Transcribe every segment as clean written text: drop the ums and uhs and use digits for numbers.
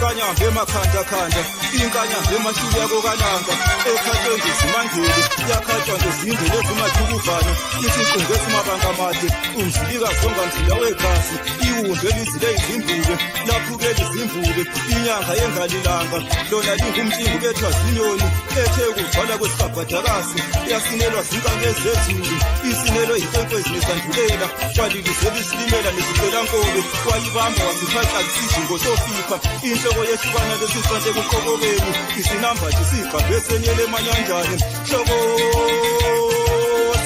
Inkanyamba emakhandakhanda, inkanyamba emashuya kokalanga, ekhatshwe ngezimangele, yakhatshwa ngezindele ezimathukuvana, isiqungu esimabanga amade, umzilikazi ongamzila wegazi, iwundu elizile izimbube, laphukela izimbube, inyanga yengalilanga, lona lingumtshingo bethwa zinyoni, ethe ukugcwala kwesibhabhadakazi, yasinelwa zinkanyezi zezulu, isinelwe yinkwenkwezi nesandulela, kwalilizela isilimela nesicelankobe, wayibamba wasiphaqa isijingo sofipha, inhloko yehlukana lesisonto ekuqokobeni, isinambathi sigqabhe senyele emanyanjane, hloko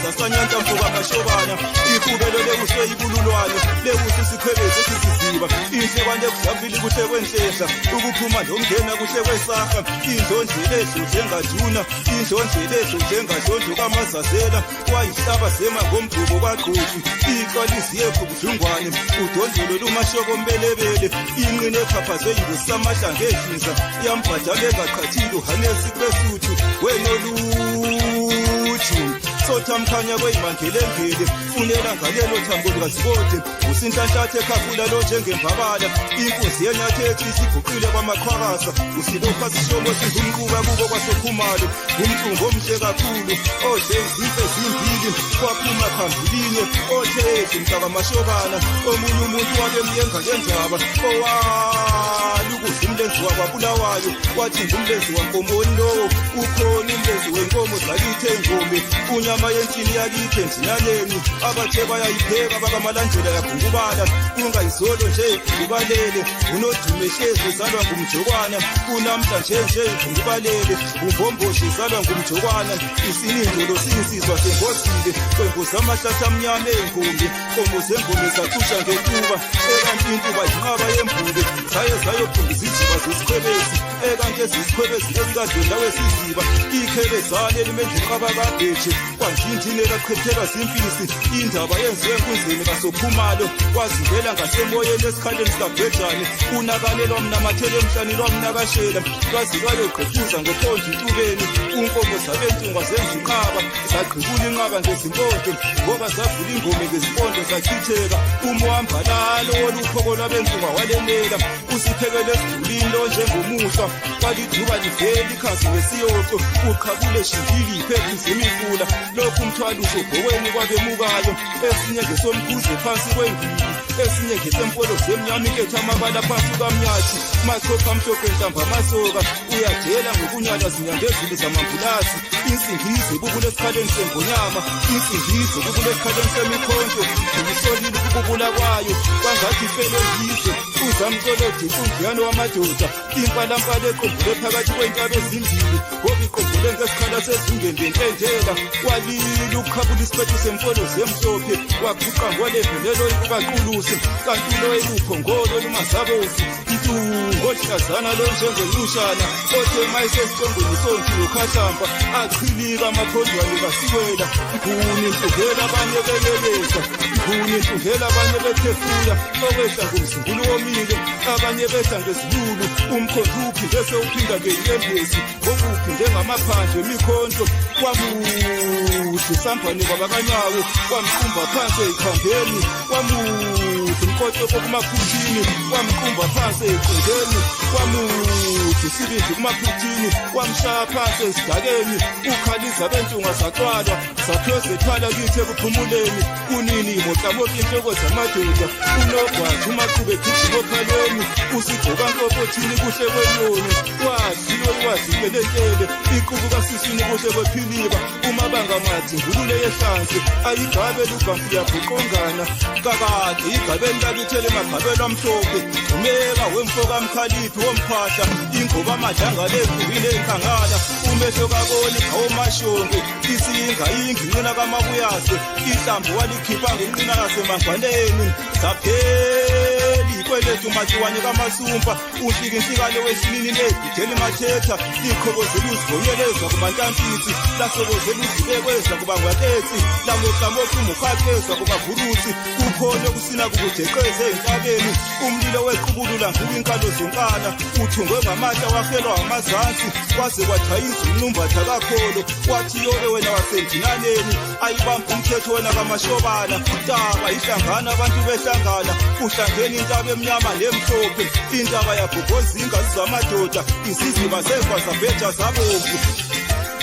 sasanyanta mfoka mashobana, ihubelo lekuswe ibululwane, lekusi isikhwebezi esisiziba, inhlekwane ekudlambili kuhle kwenhlehla, ukuphuma nokungena kuhle kwesaha, indlondlela edludle ngaduna, indlondlela edludle ngadlondlo kamazazela, wayihlaba zema ngomgubo kwagqoki, iqwa liziyephu budlungwane, udondolo lumashoko mbelebele, inqine echaphazwe yikusamahla ngehlinza, yambhadala engaqhathile uhanesi kubesuthu, wenoluju sotha mkhanya kweyimangelengele, funela ngalelo thambo likazikode, usinhlanhlathe ekhafula lo njengembabala, inkunzi yenyathi ethi isiguqile kwamaqhwakasa, usibopha sishomo singumquba kubo kwasokhumalo, umntungu omhle kakhulu, odle izimfe zimbili, kwaphuma phambilinye, othe edle mntakamashobana, omunye umuntu wabemyenga ngendaba, owalukuza umlenzi wakwabulawayo, wathi ngumlenzi wankomoni lowo, ukhona umlenzi wenkomo zakithi engome, unyama yentshini yakithi endinaleni, abathe bayayipheka bakamalandela yagungubala, kungayizolo nje igugubalele, unodume hlezi ezalwa ngumjokwana, kunamhla nje nje igugubalele, umbomboshi ezalwa ngumjokwana, isinindolo sinsizwa sengozile, qembu zamahlathi amnyama engombe, nkomo zengome zacusha ngentuba, ekanti intuba yinqaba yembube, zaye zayophumba iziziba zesikhwebezi, ekanti ezisikhwebezi esikadlula wesiziba, ikhebezane elimenza inqaba kabheje, kwanjinjini elaqhethelwa zimpisi, indaba yenziwe enkunzini kasokhumalo, kwazingela ngasemoyeni esikhaleni sikabhejane, unakane lwamnamathela emhlane lwamnakashela, lwaze lwayogqefuza ngophondo intubeni, unkomo zabentungwa zenza inqaba, zagqibula inqaba ngezimpondo, ngoba zavula ingome ngezimpondo zachitheka, umwambalalo woluphoko lwabentungwa walenela, usiphekele esidulini lo njengomuhlwa, kwaliduba livela ikhazi ngesiyoco, uqhabule shingili iphethu zemifula, lokhu umthwalo usobhokweni kwabemukayo, esinye ngesomkhuze phansi kwengili, esinye ngesempolo zemnyama inketha amabala phansi kwamnyathi, machopha amhlophe nhlamba amasoka, uyadela ngokunyala zinyandezulu zamambulasi, insingizi ibubula esikhaleni sengonyama, insingizi ibubula esikhaleni semikhonto, ngisolile ukububula kwayo, kwangathi ifele yize, uzamcolo uDinhlungiyane wamadoda, impalampala equmbule phakathi kwey'ntaba ezimbili, ngoba iqumbule ngesikhala sezingende entendela, walila ukukhabula isiphethu semfolo zemhlophe, waguqa ngolevelelo ikubaquluse, kanti ulo eluphongolo lumazabovu, ntungo ohlazana lo njengencushana, othe mayisesicongweni sonke nokhahlampa, aqhilika amaphondwane kasiwela, nguni ntungela abanye beyeleza, nguni ntungela abanye bephefula, okwehla ngomzungulu womile, abanye behla ngezilulu, umkhonto uphinde sewuphinda ngenyembezi, ngokuphinde ngamaphandle emikhonto, kwamuhle sambane kwabakanyawo, kwamqumba phansi eyikhambeni, kwamuhle umkotoko kumakhuthini, kwamqumba phansi eyiqondeni, kwamuhle isibindi kumakhuthini, kwamshaya phansi esidakeni, ukhaliza bentunga zaxwalwa, zaphiwe zethwala kithi ekuphumuleni, kunini mohlamohla inhloko zamadoda, unogwaja umaqhube gijima okhalweni, usigqoka nkokothini kuhle kwenyoni, wadliwe iwazinkelekele, iqubuka siswini kuhle kwephiliba, umabanga mathi ngulule yehlansi, ayigabe lugamfu yabhuqongana, kakade igabeni lakithele emagabelo amhlophe, umeka wemfo kamkhaliphi womphahla, ingoba amadlanga lenkubile enkangala, umehlo kaboni awomashongo, isinga inginqina kamabuyase, ihlambu walikhipha ngenqina yasemangwaneni, zaphela ikweletu makiwane kamasumpa, unhlikinhlikane wesinini legideli mathetha, liqhokozela uzigonyelezwa kumantampisi, lasokozela uzibekwezwa kubangwatetsi, lamohlamohla umuhaqezwa kubavurusi, kukhona okusina kukujeqeza ey'ntabeni, umlilo wequbulula nguba inkalo zonkana, uthungwe ngamatsha wahelwa amazansi, kwaze kwathayisa umnumbatha kakholo, wathi yobe wena wasendinaneni, ayibamba umthetho wena kamashobana, ntaba ihlangana abantu behlangana, kuhlangene intaba emnyama lemhlophe. Intaba yabhobhoza ingazi zamadoda, iziziba zefa zabheja zabomvu.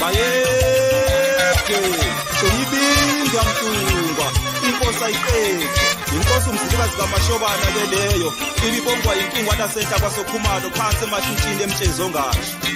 Bayede, uyibinda Mntungwa, inkosi ayiqedwe. Inkosi uMzilikazi kaMashobana ke leyo, ibibongwa yintungwa lasehla kwaSokhumalo phansi emahlutshini emtshezi ongasho.